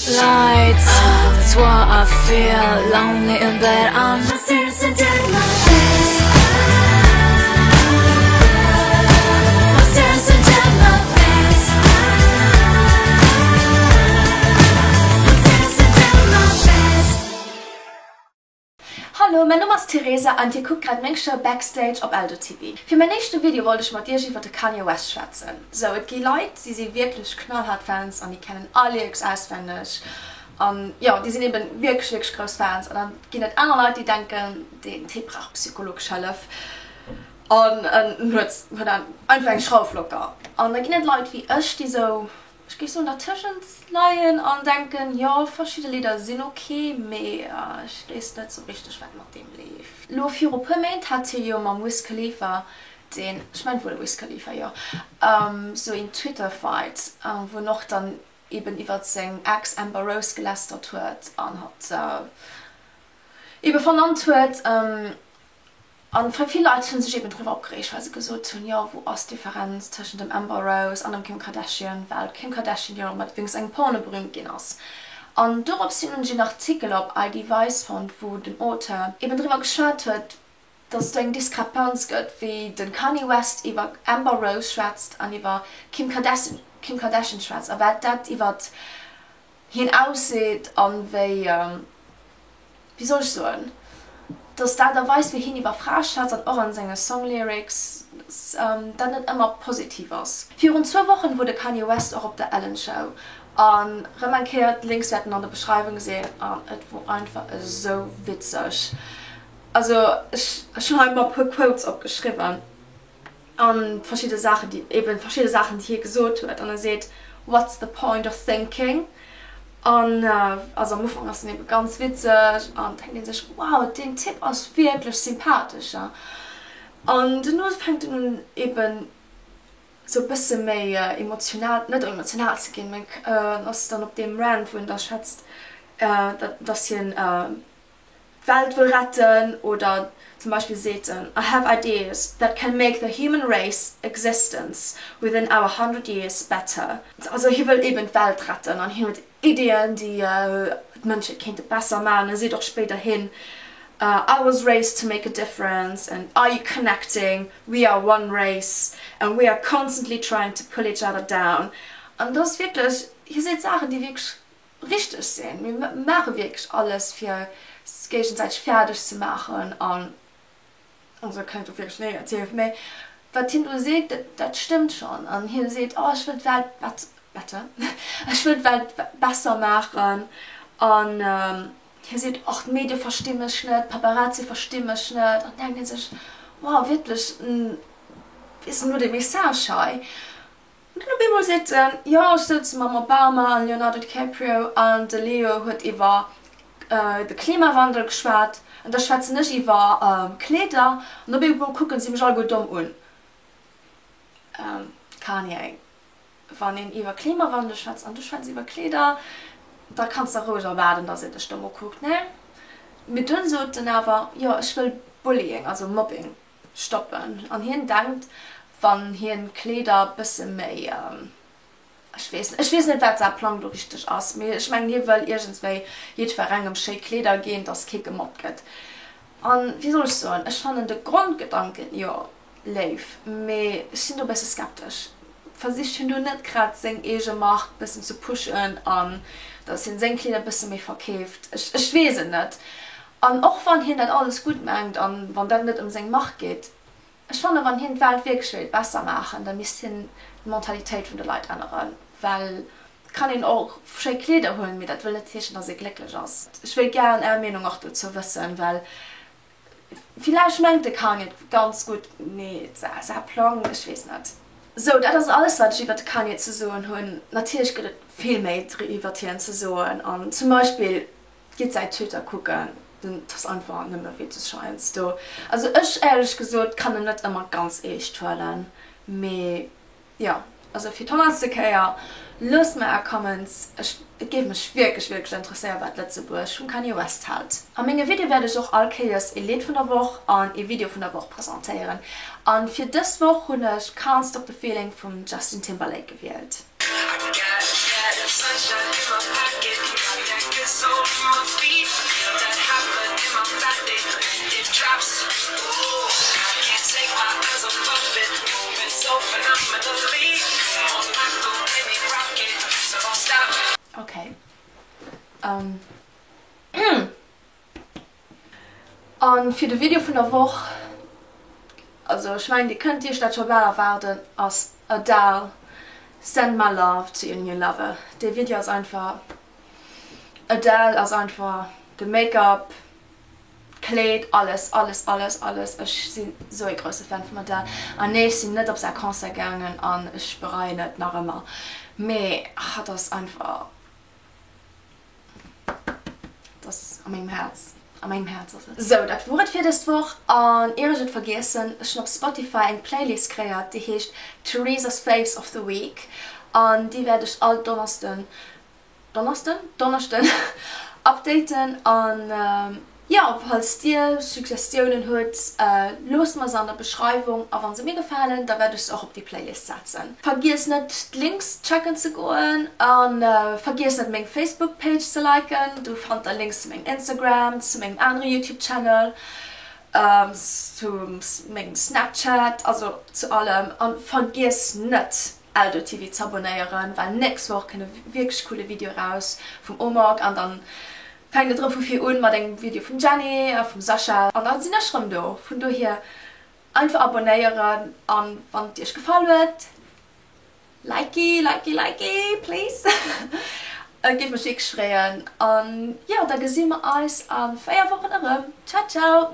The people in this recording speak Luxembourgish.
Leit, that's what I feel, lonely in bed, I'm Hallo, mäin Numm ass Theresa an dir kuckt grad meng Show Backstage op Eldo TV. Fir mäin éischte Video wollt ech mat iech iwwer de Kanye West schwätzen. Sou, et gi Leit, déi si wierklech knallhaart Fans an déi kennen all Lyrics auswenneg an jo, déi sinn eben wierklech, wierklech grouss Fans. An dann ginn et aner Leit, déi denken, deen Typ brauch psychologesch Hëllef an en huet einfach eng Schrauf locker. An da ginn et Leit wéi ech, déi sou Ech géif soen dertëschent leien an denken, jo verschidde Lidder sinn ok, mee ech weess net sou richteg wat mat deem leeft. Lo viru puer Méint hat hie jo mam Wiz Khalifa, deen, ech mengen et wor de Wiz Khalifa, jo, sou een Twitter Fight, wou en och dann eben iwwert seng Ex Amber Rose gelästert huet an hatt ebe vernannt huet. An vill Leit hunn sech eben driwwer opgereegt, well se gesot hunn, jo wou ass d'Differenz tëschent dem Amber Rose an dem Kim Kardashian, well d'Kim Kardashian jo mat wéinst engem Porno berühmt ginn ass. An dorops hin hunn ech een Artikel op iDevice fonnt, wou den Auteur eben driwwer geschwat huet, dass et do eng Diskrepanz gëtt, wéi de Kanye West iwwer Amber Rose schwätzt an iwwer Kim Kim Kardashian schwätzt a wat dat iwwer hien ausseet an wéi. wéi soll ech soen, dass d'Aart a Weis wéi hien iwwer Frae schwätzt an och an senge Songlyrics, dass dat net ëmmer positiv ass. Virun zwou Wochen wor de Kanye West och op der Ellen Show an rëm eng Kéier, d'Links wäerten an der Beschreiwung sinn, an et wor einfach esou witzeg. Also ech hunn hei mol e puer Quotes opgeschriwwen an verschidde Saachen déi eben verschidde Saachen déi hie gesot huet an e seet what's the point of thinking an also am Ufank ass en eben ganz witzeg an denkt een sech wow deen Typ ass wierklech sympathesch an duerno fänkt en un eben sou e bësse méi emotional, net emotional ze ginn, mee en ass dann op deem Rant wou en da schwätzt dass hien d'Welt wëll retten oder zum Beispill seet en, I have ideas that can make the human race existence within our hundred years better. Also hie wëll eben d'Welt retten an hien huet Ideeën, déi d'Mënschheet kéinte besser maachen. E seet och spéiderhin, I was raised to make a difference and are you connecting, we are one race and we are constantly trying to pull each other down. An dat ass wierklech, hie seet Saachen, déi wierklech richteg sinn. Mir maache wierklech alles fir s géigesäiteg fäerdeg ze maachen an also kann ech do wierklech negativ, mee wat hien do seet, dat dat stëmmt schonn. An hie seet, oh ech wëll d'Welt bet better, ech wëll d'Welt besser maachen an hie seet, och d'Medie versti mech net, d'Paparazzi versti mech net an denkt ee sech, wow wierklech, weess en elo dee Message hei? An dunn op eemol seet en, jo ech souz mam Obama an Leonardo DiCaprio an de Leo huet iwwer de Klimawandel geschwat an da schwätzen ech iwwer Kleeder an op eemol kucken si mech alleguer domm un. Kanye, wann een iwwer Klimawandel schwätzt an du schwätz iwwer Kleeder, da kanns de roueg erwaarden, dass een dech domm ukuckt, ne? Mee dunn sot en awer, jo ech wëll Bullying, also Mobbing stoppen an hien denkt wann hien d'Kleeder bësse méi, ech weess ech weess net wat säi Plang do richteg ass, mee ech mengen hie wëll iergendswéi jiddwerengem schéi Kleeder ginn, dass kee gemobbt gëtt an wéi soll ech soen, ech fannen de Grondgedanken jo léif, mee ech sinn do bësse skeptesch, versicht hien do net grad seng eege Mark bëssen ze pushen an dass hien seng Kleeder bësse méi verkeeft, ech ech weess et net. An och wann hien dat alles gutt mengt an wann dat net ëm seng Mark geet, ech fannen, wann hien d'Welt wierklech wéilt besser maachen, da misst hien d'Mentalitéit vun de Leit änneren, well et kann een och schéi Kleeder hunn, mee dat wëll net heeschen, dass ee glécklech ass. Ech wéilt gären är Meenung och dozou wëssen, well villäicht mengt de Kanye et ganz gutt, mee säi Plang, ech weess net. Sou, dat ass alles wat ech iwwert de Kanye ze soen hunn. Natierlech gëtt et vill méi iwwert hien ze soen an zum Beispill Gitt säi Twitter kucken, den ass einfach nëmme witzeg heiansdo. Also ech éierlech gesot kann en net ëmmer ganz eescht huelen, mee jo, also fir d'honnertste Kéier, loosst mer är Comments, ech et géif mech wierklech wierklech interesséieren wat Lëtzebuerg vum Kanye West hält. A menge Videoe wäert ech och all Kéiers ee Lidd vun der Woch an ee Video vun der Woch presentéieren an fir dës Woch hunn ech Can't Stop the Feeling vum Justin Timberlake gewielt. Ok. An fir de Video vun der Woch, also ech mengen dir kënnt iech dat scho bal erwaarden, ass Adele, Send my love to your new lover. Dee Video ass einfach, Adele ass einfach de Make-up, d'Kleed, alles, alles, alles, alles. Ech sinn sou ee grousse Fan vum Adele. An nee, ech sinn net op säi Concert gaangen an ech bereien et nach ëmmer, mee hatt ass einfach. Et ass a mengem Häerz. A mengem Häerz ass et. Sou, dat wor et fir dëst Woch. An ier ech et vergiessen, ech hunn op Spotify eng Playlist kreéiert, déi heescht Theresa's Faves of the Week. An déi wäert ech all Donnersten, Donnersten? Donneschden updaten. An jo, falls dir Suggestiounen hutt, loosst mer se an der Beschreiwung. A wa se mir gefalen, da wäert ech se och op déi Playlist setzen. Vergiess net d'Links checken ze goen a vergiess net meng Facebook Page ze liken, do fannt der Links zu mengem Instagram, zu mengem anere Youtube Channel, zu mengem Snapchat, also zu allem. An vergiess net Eldo TV z'abonéieren, well nächst Woch kënnt e wierklech coole Video raus vum Omok an dann fänkt et rëm vu vir un mat engem Video vum Jenny a vum Sascha an dann sinn ech rëm do. Vun dohier Einfach abonéieren an wann et iech gefall huet, likey likey likey please. Et géif mech wierklech freeën an jo da gesi mer eis a 4 Wochen erëm. Ciao ciao.